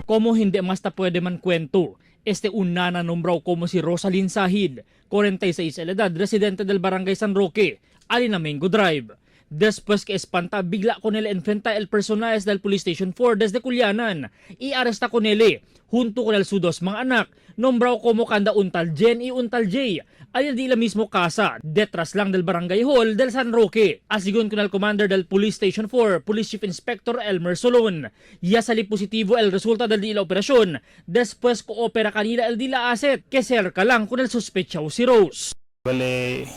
Como hindi mas ta puede man kwento, este una na nombrado como si Rosalyn Sahid, 46 la edad, residente del Barangay San Roque, Alinamengo Drive. Después que espanta, bigla con él enfrenta el personaje del Police Station 4 desde Culianan y arresta con él, junto con el su dos mga anak, nombrado como kanda untal Jen y untal Jay, ay di la mismo casa, detrás lang del Barangay Hall del San Roque. Asigon con el commander del Police Station 4, Police Chief Inspector Elmer Solon. Ya sali positivo el resulta del di la operasyon, después coopera kanila el di la asset, que cerca lang con el sospechaw si Rose. Bale,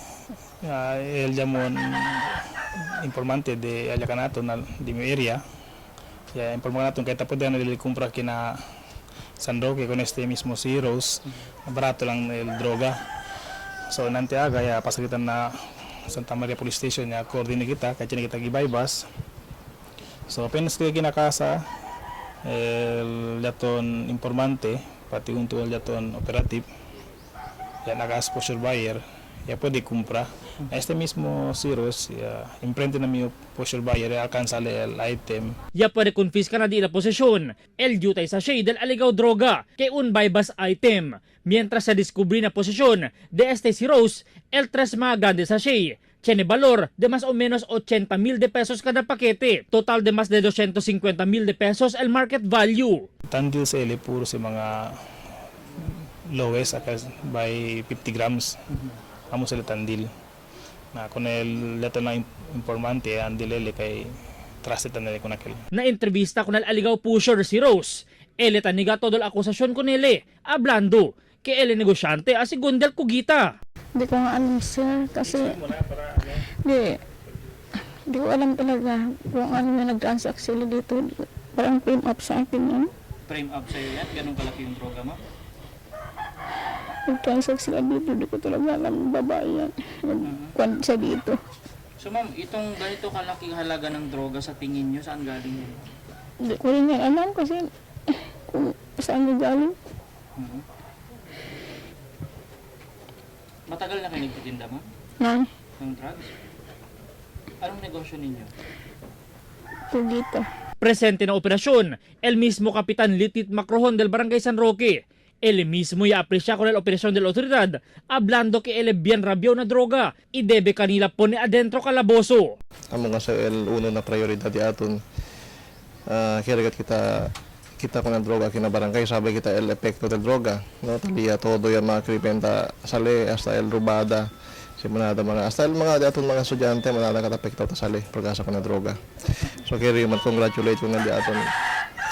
el llamó informante de Ayacanato na di mi area. Ya informó nato kay tapos na dili kumpra kina San Roque con este mismo si Rose. Barato lang el droga. So nanti aga ya pasakitan na Santa Maria Police Station ya coordinate kita kay kita gibaybas. So apenas kaya kinakasa el yaton informante pati unto el yaton operative ya nagas posture buyer ya pwede kumpra. Este mismo Cirrus ya imprente na mi posture buyer ya alcanza el item. Ya puede confiscar na di la posesyon, el jutay sachet del aligaw droga kay un buy-bust item. Mientras se descubrí na posesyon de este si Rose, el tres mga grande sachet tiene valor de más o menos 80 mil de pesos cada paquete. Total de más de 250 mil de pesos el market value. Tandil sa ili puro sa mga lowest aka by 50 grams. Amo sila tandil. Na kun el leto na informante andil ele kay trusted na nila kun akil. Na entrevista con el aligaw pusher si Rose. Ele taniga todo la akusasyon con ele, hablando que ele negosyante a según del Kugita. Hindi ko nga alam, sir. Kasi, di, di ko alam talaga kung ano yung nag-transact sila dito. Parang frame up sa akin yun. Frame up sa'yo yan? Ganun kalaki yung droga mo? Nag-transact sila dito. Di ko talaga alam yung babae yan. Nag-kwan siya dito. So ma'am, itong ganito kalaking halaga ng droga sa tingin nyo, saan galing yun? Hindi ko rin yan alam kasi kung saan niya galing. Mhm. Matagal na kayo nagtitinda ma'am? Na, Ng drugs? Anong negosyo ninyo? Kugita. Presente na operasyon, el mismo Kapitan Litit Macrohon del Barangay San Roque. El mismo ya aprecia con la operación de la autoridad, hablando que él es bien rabiao na droga y debe kanila pone adentro calabozo. Amo nga sa el uno na prioridad di aton. Kaya kita kita con la droga kina barangay sabi kita el epekto del droga no talia todo yan mga kripenta sale hasta el rubada si manada mga hasta el mga di aton mga estudyante manada kat epekto ta sale pagkasa con la droga. So kaya man congratulate ko na di aton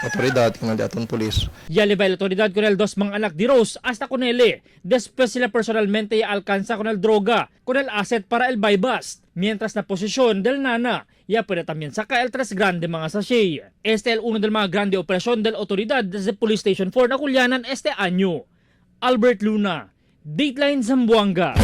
otoridad con di aton police. Ya le va la autoridad con el dos mga anak di Rose hasta con él. Después sila personalmente ya alcanza con el droga, con el asset para el buy bust. Mientras na posisyon del nana, ya puede también saca el tres grande mga sachet. Este el uno del mga grande operasyon del autoridad desde Police Station 4 na Kulyanan este año. Albert Luna, Dateline Zamboanga.